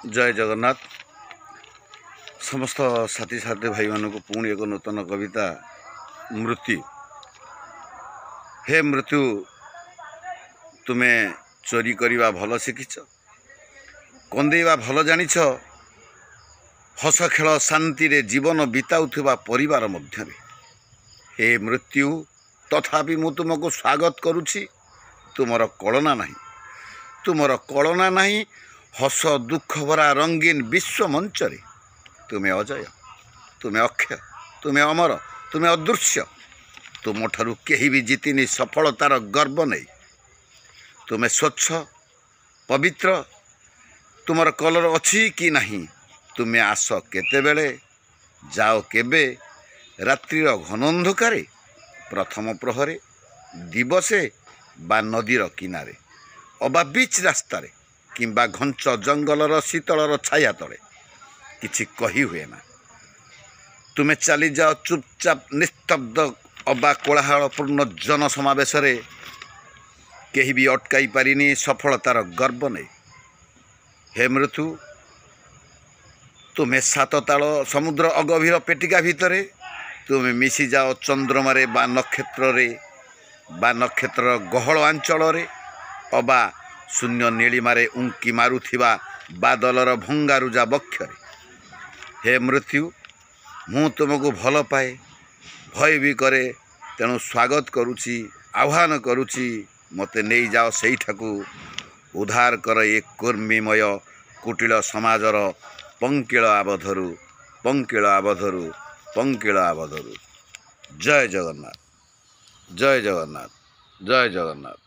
ଜୟ ଜଗନ୍ନାଥ। ସମସ୍ତ ସାଥୀ ସାଥୀ ଭାଇମାନଙ୍କୁ ପୁଣି ଏକ ନୂତନ କବିତା, ମୃତ୍ୟୁ। ହେ ମୃତ୍ୟୁ, ତୁମେ ଚୋରି କରିବା ଭଲ ଶିଖିଛ, କନ୍ଦେଇବା ଭଲ ଜାଣିଛ, ହସ ଖେଳ ଶାନ୍ତିରେ ଜୀବନ ବିତାଉଥିବା ପରିବାର ମଧ୍ୟରେ। ହେ ମୃତ୍ୟୁ, ତଥାପି ମୁଁ ତୁମକୁ ସ୍ୱାଗତ କରୁଛି। ତୁମର କଳନା ନାହିଁ, ତୁମର କଳନା ନାହିଁ ହସ ଦୁଃଖ ଭରା ରଙ୍ଗୀନ ବିଶ୍ୱ ମଞ୍ଚରେ। ତୁମେ ଅଜୟ, ତୁମେ ଅକ୍ଷୟ, ତୁମେ ଅମର, ତୁମେ ଅଦୃଶ୍ୟ। ତୁମଠାରୁ କେହି ବି ଜିତିନି ସଫଳତାର ଗର୍ବ ନେଇ। ତୁମେ ସ୍ୱଚ୍ଛ, ପବିତ୍ର, ତୁମର କଲର ଅଛି କି ନାହିଁ? ତୁମେ ଆସ କେତେବେଳେ, ଯାଅ କେବେ? ରାତ୍ରିର ଘନ ଅନ୍ଧକାରେ, ପ୍ରଥମ ପ୍ରହରେ, ଦିବସେ ବା ନଦୀର କିନାରେ, ଅବା ବିଚ୍ ରାସ୍ତାରେ କିମ୍ବା ଘଞ୍ଚ ଜଙ୍ଗଲର ଶୀତଳର ଛାୟା ତଳେ, କିଛି କହି ହୁଏ ନା। ତୁମେ ଚାଲିଯାଅ ଚୁପଚାପ, ନିସ୍ତବ୍ଧ ଅବା କୋଳାହଳପୂର୍ଣ୍ଣ ଜନସମାବେଶରେ। କେହି ବି ଅଟକାଇ ପାରିନି ସଫଳତାର ଗର୍ବ ନେଇ। ହେ ମୃତ୍ୟୁ, ତୁମେ ସାତ ତାଳ ସମୁଦ୍ର ଅଗଭୀର ପେଟିକା ଭିତରେ। ତୁମେ ମିଶିଯାଅ ଚନ୍ଦ୍ରମାରେ ବା ନକ୍ଷତ୍ରରେ ବା ନକ୍ଷତ୍ରର ଗହଳ ଆଞ୍ଚଳରେ ଅବା ଶୂନ୍ୟ ନୀଳିମାରେ ଉଙ୍କି ମାରୁଥିବା ବାଦଲର ଭଙ୍ଗାରୁଜା ବକ୍ଷରେ। ହେ ମୃତ୍ୟୁ, ମୁଁ ତୁମକୁ ଭଲ ପାଏ, ଭୟ ବି କରେ। ତେଣୁ ସ୍ୱାଗତ କରୁଛି, ଆହ୍ୱାନ କରୁଛି, ମୋତେ ନେଇଯାଅ ସେଇଠାକୁ, ଉଦ୍ଧାର କର ଏ କର୍ମୀମୟ କୁଟିଳ ସମାଜର ପଙ୍କିଳ ଆବଧରୁ, ପଙ୍କିଳ ଆବଧରୁ, ପଙ୍କିଳ ଆବଧରୁ। ଜୟ ଜଗନ୍ନାଥ, ଜୟ ଜଗନ୍ନାଥ, ଜୟ ଜଗନ୍ନାଥ।